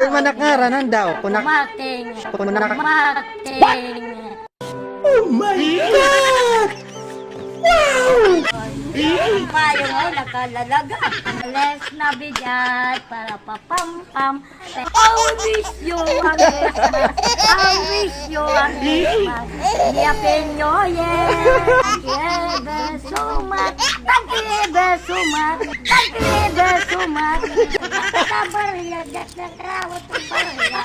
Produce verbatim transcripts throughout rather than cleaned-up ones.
Manak ngaran, han daw? Kunak. Kumating. Kunak. Kumating. Oh my God! Wow! Payo mo, nakalalaga. Blessed Navidad, para papam pam. I wish you a Christmas. I wish you a Christmas. Happy New Year. Thank you ever so much. Thank you ever so much. Thank you ever so much. Sa barya, gas na kawat sa barya.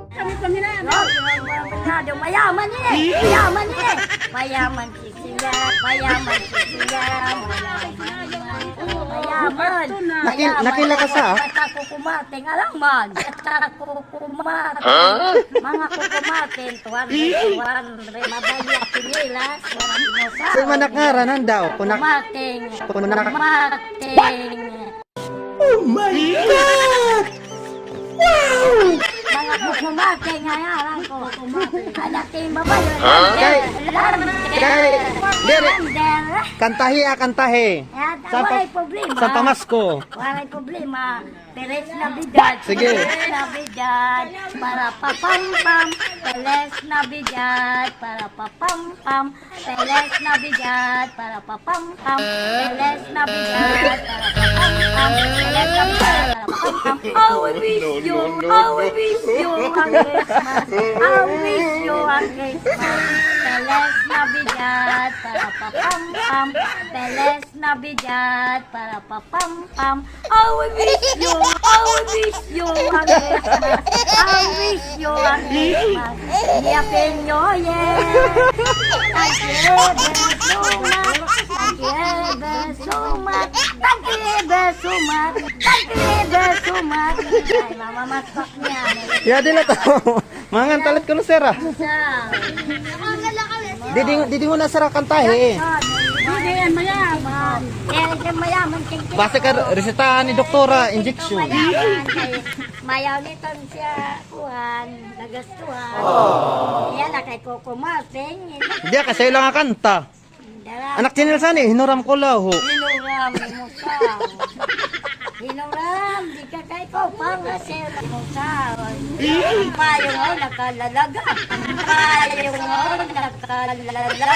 Kami paminado. Mayaman ini. Mayaman ini. Mayaman si Siya, mayaman si Siya, mayaman. Mayaman. Nakil-, nakila ka sa? Basta kukumating, alam man. Basta kukumating. Huh? Mga kukumating, two hundred, two hundred. Mabaya, pinilas, walang inusa. Sa manak ngaran, han daw? Kunak. Kumating. Kunak. Kumating. Oh my God! Wow! Mga kukumate nga yaran ko. Anak ni babae. Ha? Kay, kay, diri. Kantahi, ah, kantahi. Yan, waray problema. Sa pamasko. Waray problema. Feliz Navidad. Sige. Feliz Navidad. Para papam pam. Feliz Navidad. Para papam pam. Feliz Navidad para papam pam. Feliz Navidad para papam pam. Feliz Navidad para papam pam. I wish you, I wish you a Christmas. I wish you a Christmas. Feliz Navidad para papam pam. Feliz Navidad para papam pam. I wish you, I wish you a Christmas. I wish you a Christmas. Happy New Year. Thank you ever so much. Thank you ever so much. Thank you ever so much. Thank you ever so much. Ay, mamamaspak niya. Ya, dili to. Mangan talit kuno, sir, ah. Didi, didi mo na, sir, ah, kantahi. Didi, yan, mayaman. Yan, yan, mayaman. Basta ka resetahan ni doktora, injection. Mayaman, kay mayaw nito siya, kuan, nagastuhan. Yan, na kay Coco Martin. Hindi, kasi lang ang kanta. Anak Chinel sani, hinuram ko laho. Hinuram mo sa. Hinuram, di ka kay ko, pangasil mo sa. Ang payong mo, nakalalaga. Ang payong mo, nakalalaga.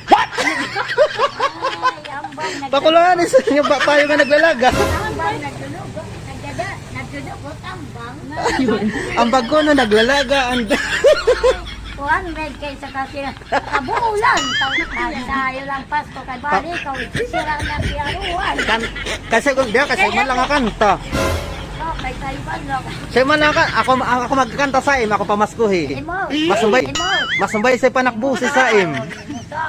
What? Ay, ambang nag- Pakulahan, isa nga ba, payong nga naglalaga? Ambang nagdudugo, nagdada-, nagdudugo, ambang. Ambag ko, no, naglalaga, ang Kuan, red kay sa kasi kabulan. Tag-, tagsayo lang Pasko kay bali ikaw, sira na si Aruan. Kan-, kasi kung diya, kasi man lang ang kanta. Okay, kay Ivan, no? Sa man lang ka, ako, ako magkanta sa im, ako pamaskuhi. Imo. Masumbay, imo. Masumbay sa panakbusi sa im. Ito.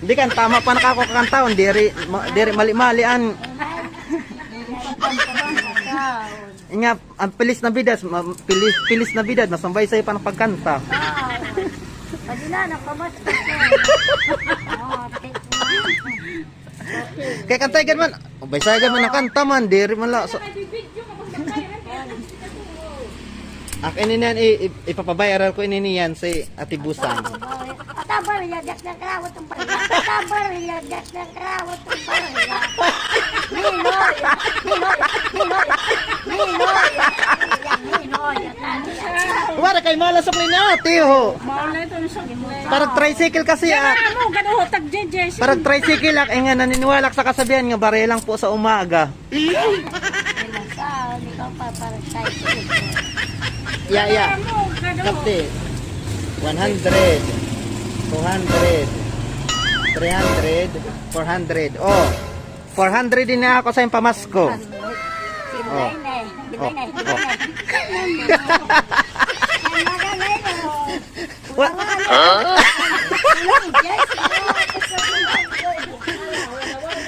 Hindi kan, tama pa nakakakantahon, diri, ma-, diri mali-mali an. Ay. Nga, ang Feliz Navidad, ma-, Feliz, Feliz Navidad, masumbay sa iyo pa ng pagkanta. Wow. Pwede na, napamasko ko. Oh, take one. Kay kantay gad man, ubay sa gad man ang kanta man, diri man la. So, ak ini niyan, i-, i-, ipapaviral ko ini niyan si Ate Busang. Tabar, yagat na kawat. Tabar, yagat na kawat. Ninoy, Ninoy, Ninoy, Ninoy, Ninoy. Wala kay malasok ni ate, ho. Maulay to sa. Para tricycle kasi, ah. Ano, gano'n, tag J J C. Para tricycle, ah, eh, nga naniniwala sa kasabihan nga barya lang po sa umaga. Sa, ikaw pa, para sa ito. Yeah, yeah. Kati. One hundred, two hundred, three hundred, four hundred. Oh, four hundred din na ako sa iyong pamasko. Oh. Oh. Wa-,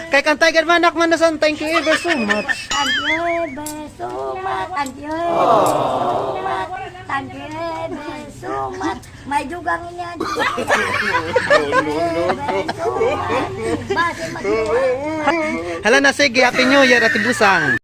kay kantay gad man, anak man, na san, thank you ever so much. Thank you ever so much. Thank you ever so much. Thank you ever so much. May dugang niya. Thank you ever so much. Base mag- Hala na, sige, Happy New Year, Ate Busang.